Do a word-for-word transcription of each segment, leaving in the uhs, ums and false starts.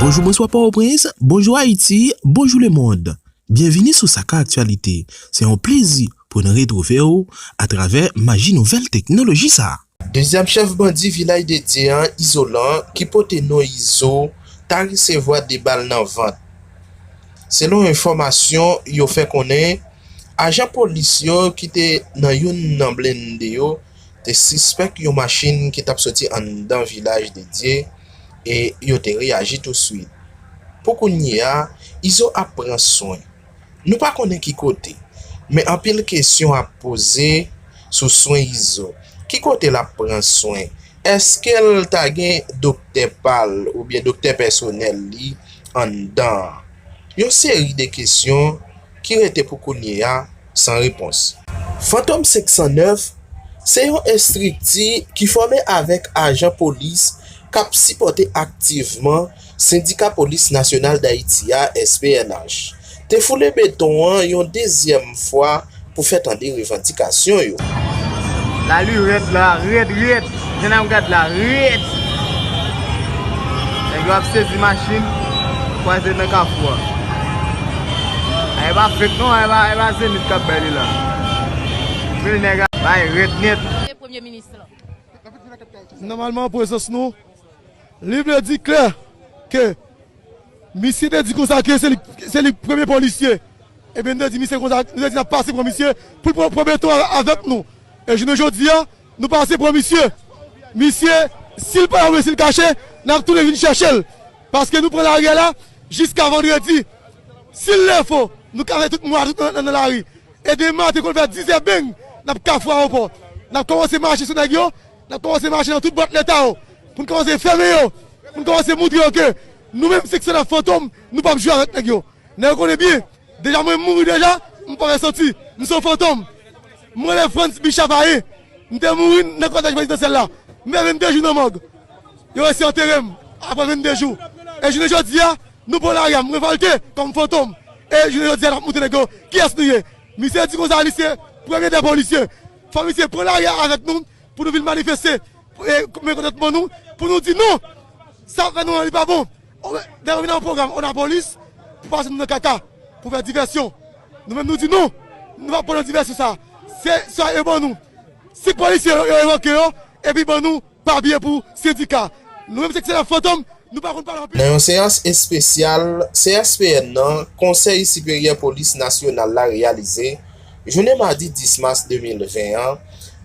Bonjou, bonswa Pòtoprens, bonjou Ayiti, bonjou lemonn. Byenvini sou Saka Aktyalite. Se yon plezi pou n retwouve w atravè maji nouvèl teknoloji sa a. Dezyèm chèf bandi Vilaj de Dye an, Izolan, ki pote non Izo, ta resevwa de bal nan vant. Selon enfòmasyon yo fè konnen, ajan polis yo ki te nan youn nan blende yo te sispèk yon machin ki t ap soti anndan Vilaj de Dye e yo te reyaji touswit. Pou kounye a, Izo ap pran swen. Nou pa konnen ki kote, men anpil kesyon ap poze sou swen Izo. Ki kote l ap pran swen? Èske l ta gen doktè pa l oubyen doktè pèsonèl li anndan an? Yon seri de kesyon ki rete pou kounye a san repons. Fantom senk san nèf se yon estrikti ki fòme avèk ajan polis k ap sipòte aktivman Sendika Polis Nasyonal Dayiti a, S P N H, te foule beton an yon dezyèm fwa pou fè tande revandikasyon yo. Lari rèd la, rèd, rèd. Jan n ap gad la, rèd. Nèg yo ap sezi machin, kwaze nan kafou a. A, e pa fake non, e pa, e pa Zenith k ap bay li la. Men nèg a bay rèd nèt. Premye minis lan. Nòmalman, prezans nou, li vle di klè ke misye te di konsa ke se li, se li premye polisye. Ebyen, nou te di misye konsa, nou te di n ap pase pran misye pou l pran, pran beton a-, avèk nou. E jounen jodi a, nou pase pran misye. Misye, si l pa la oubyen si l kache, n ap tounen vin chèche l. Paske nou pran lari a la jiska vandredi. Si l lè fò, nou ka fè tout mwa tout nan, nan, nan lari. E demen maten, konn fè dizè beng, n ap kafou ayewopò. N ap kòmanse mache sou nèg yo, n ap kòmanse mache nan tout bwat leta yo. Pou n kòmanse fèmen yo, pou n kòmanse montre yo ke nou menm senk san nèf Fantom, nou p ap jwe avèk nèg yo. Nèg yo konnen byen, deja mwen mouri deja, m pa fè soti, m se yon fantom. M rele Frantz Bicha Faye, m te mouri nan kòtèj prezidansyèl la. M fè vennde jou nan mòg. Yo resi antere m apre vennde jou. E jounen jodi a, nou pran lari a, m revòlte kòm fantom. E jounen jodi a, n ap montre nèg yo kiyès nou ye. Misye di konsa, li se premye dè polisye. Fò misye pran lari a avèk nou pou nou vin manifeste, e, mekontantman nou, pou nou di non. Sa fè nou an, li pa bon. Dèyè, vin nan pwogram, on a polis, pou pase nou nan kaka, pou fè divèsyon. Nou menm, nou di non, nou pa pran nan divèsyon sa. Se sa yo ban nou. Si polisye yo, yo revoke yo, epi ban nou papye pou sendika. Nou menm, se ki se la fantom, nou pa konn pale anpil. Nan yon seyans espesyal, C S P N nan, Konsèy Siperyè Polis Nasyonal la reyalize, jounen madi dis mas de mil ven an,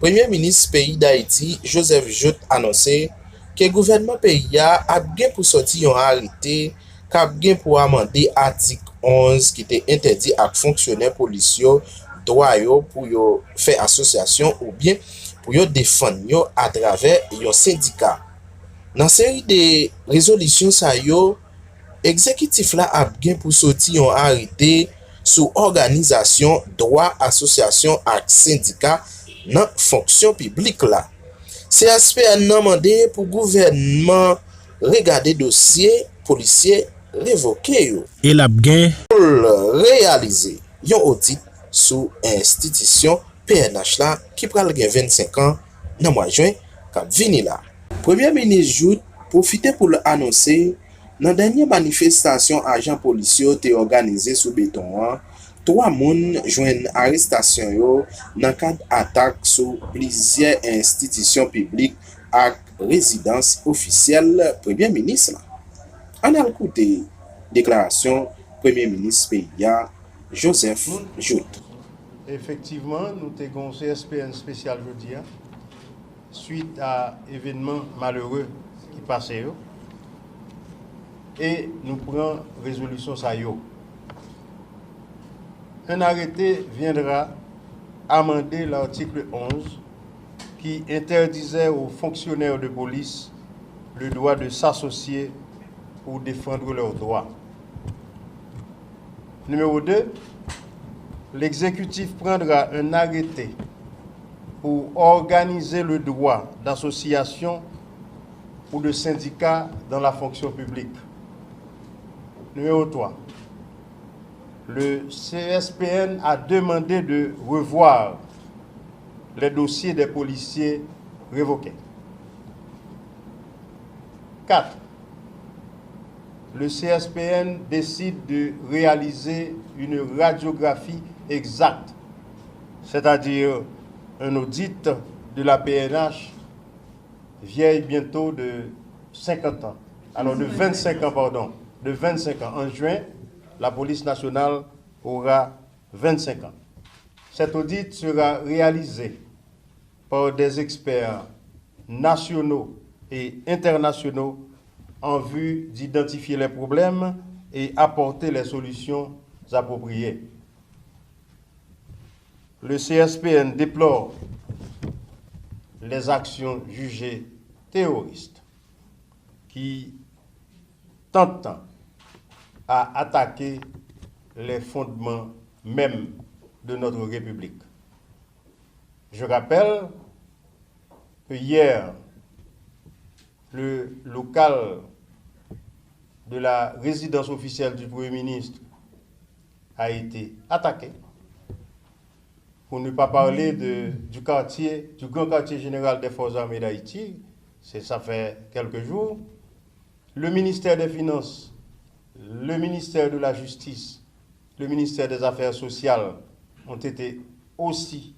Premye Minis peyi Dayiti, Joseph Jouthe, anonse ke gouvènman peyi a ap gen pou sòti yon arete k ap gen pou amande atik onz ki te entèdi ak fonksyonè polis yo dwa yo pou yo fè asosyasyon oubyen pou yo defann yo atravè yon sendika. Nan seri de rezolisyon sa yo, egzekitif la ap gen pou soti yon arete sou òganizasyon dwa asosyasyon ak sendika nan fonksyon piblik la. C S P N nan mande pou gouvènman regade dosye polisye revoke yo. E l ap gen pou l reyalize yon odit sou enstitisyon P N H la ki pral gen vennsenk an nan mwa jen k ap vini la. Premye Minis Jouthe pwofite pou l anonse, nan dènye manifestasyon ajan polis yo te òganize sou beton an, twa moun jwenn arestasyon yo nan kad atak sou plizyè enstitisyon piblik ak rezidans ofisyèl Premye Minis la. Ann al koute deklarasyon Premye Minis peyi a, Joseph Jouthe. Efektivman, nou te gen yon C S P N espesyal jodi a, swit a evènman malere ki pase yo, e nou pran rezolisyon sa yo. Un arrêté viendra amender l'article onze qui interdisait aux fonctionnaires de police le droit de s'associer pour défendre leurs droits. Numéro deux, l'exécutif prendra un arrêté pour organiser le droit d'association ou de syndicat dans la fonction publique. Numéro trois, le C S P N a demandé de revoir les dossiers des policiers révoqués. Quatre, Le C S P N décide de réaliser une radiographie exacte, c'est-à-dire un audit de la P N H vieille bientôt de cinquante ans. Alors, de vingt-cinq ans, pardon, de vingt-cinq ans. En juin, la police nationale aura vingt-cinq ans. Cet audit sera réalisé par des experts nationaux et internationaux en vue d'identifier les problèmes et apporter les solutions appropriées. Le C S P N déplore les actions jugées terroristes qui tentent à attaquer les fondements mêmes de notre République. Je rappelle que hier, le local de la résidence officielle du Premier ministre a été attaqué, pour ne pas parler de, du quartier, du grand quartier général des Forces armées d'Haïti, c'est, ça fait quelques jours. Le ministère des Finances, le ministère de la Justice, le ministère des Affaires sociales ont été aussi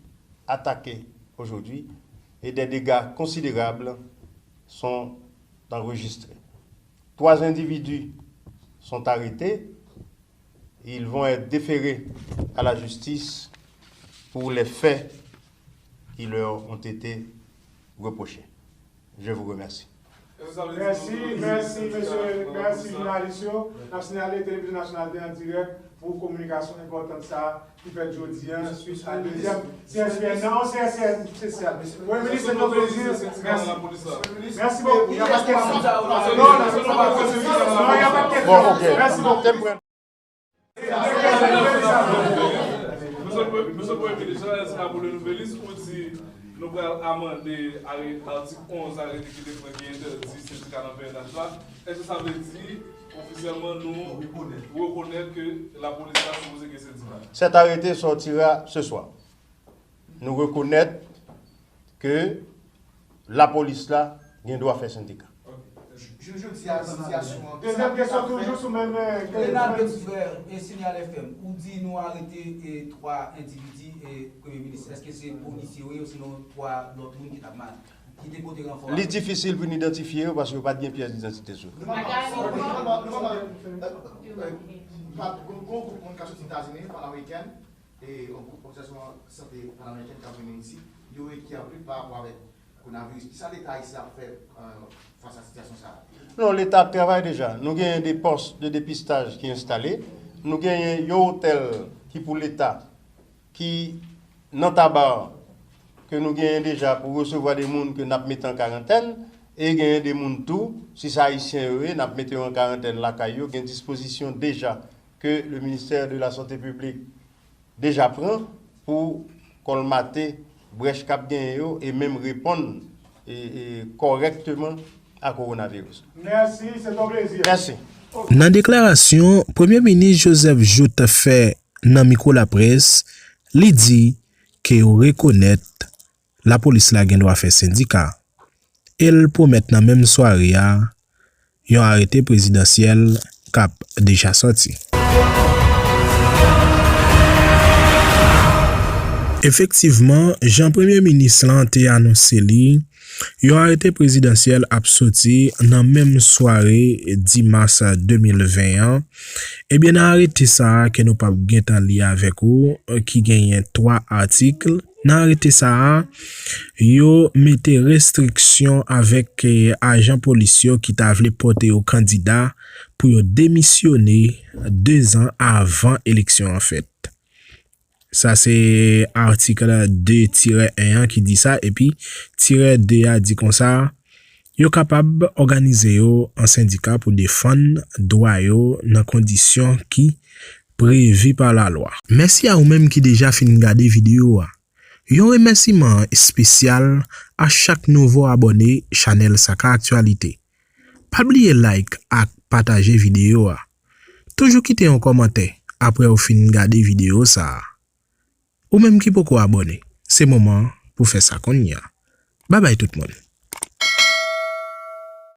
attaqués aujourd'hui et des dégâts considérables sont enregistrés. Trois individus sont arrêtés. Ils vont être déférés à la justice pour les faits qui leur ont été reprochés. Je vous remercie. Mèsi, mèsi mesye, mèsi jounalis yo. N ap siyale Televizyon Nasyonal de an dirèk pou kominikasyon enpòtan sa a ki fèt jodi a, swit a dezyèm C S P N nan, yon C S P N espesyal. Premye minis, se yon plezi. Mèsi. Mèsi bokou. Y a pa de kesyon. Non, non, non, non, y a pa de kesyon. Mèsi bokou. Mesye Premye Minis, Jean Escabou, Le Nouvelliste, ou di nou pral amande are- atik onz arete ki te pran ki entèdi sendika nan P N H la. Èske sa vle di ofisyèlman nou rekonèt ke lapolis la sipoze gen sendika? Cet arrêté sortira ce soir. Nou rekonèt ke lapolis la gen dwa fè sendika. Jounen jodi a, sitiyasyon an. Dezyèm kesyon toujou sou menm. Renald Petit Frère e Signal F M, ou di nou arete e twa endividi e Premye Minis. Èske se polisye yo ye osinon twa lòt moun ki t ap ma- ki te pote ranfò a? Li difisil pou n idantifye yo paske yo pa t gen pyès didantite sou yo. Nou pa pa. Nou pa pa. Nou pa pa. Gon gwoup moun k ap soti Etazini, Panameriken, e yon gwoup òganizasyon sante panameriken k ap vini isi, yo enkyete anpil pa rapò avèk kowonaviris. Kisa Leta ayisyen ap fè fas a sitiyasyon sa a? Non, Leta ap travay deja. Nou genyen de pòs de depistaj ki enstale. Nou genyen yon otèl ki pou Leta ki nan Taba ke nou genyen deja pou resevwa de moun ke n ap mete an karantèn. E genyen de moun tou, si se Ayisyen yo ye, n ap mete yo an karantèn lakay yo. Gen dispozisyon deja ke le ministè de la Sante Piblik deja pran pou kòlmate brèch k ap genyen yo e menm reponn e, e, kòrèkteman a kowonaviris. Mèsi, se ton plezi. Mèsi. Nan deklarasyon Premye Minis Joseph Jouthe fè nan mikwo laprès, li di ke yo rekonèt lapolis la gen dwa fè sendika, e l pwomèt nan menm sware a yon arete prezidansyèl k ap deja sòti. Efektivman, jan Premye Minis lan te anonse li, yon arete prezidansyèl ap soti nan menm sware dis mas de mil ven an. Ebyen, nan arete sa a ke nou p ap gentan li avèk ou, ki genyen twa atik, nan arete sa a, yo mete restriksyon avèk, eh, ajan polis yo ki ta vle pote yo kandida pou yo demisyone dezan avan eleksyon an fèt. Sa se atik de tirè en an ki di sa, epi tirè de a di konsa, yo kapab òganize yo an sendika pou defann dwa yo nan kondisyon ki previ pa lalwa. Mèsi a ou menm ki deja fin gade videyo a. Yon remèsiman espesyal a chak nouvo abòne chanèl Saka Aktyalite. Pa bliye like ak pataje videyo a. Toujou kite yon kòmantè apre w fin gade videyo sa a. Ou menm ki poko abòne, se moman an pou fè sa kounye a. Babay tout moun.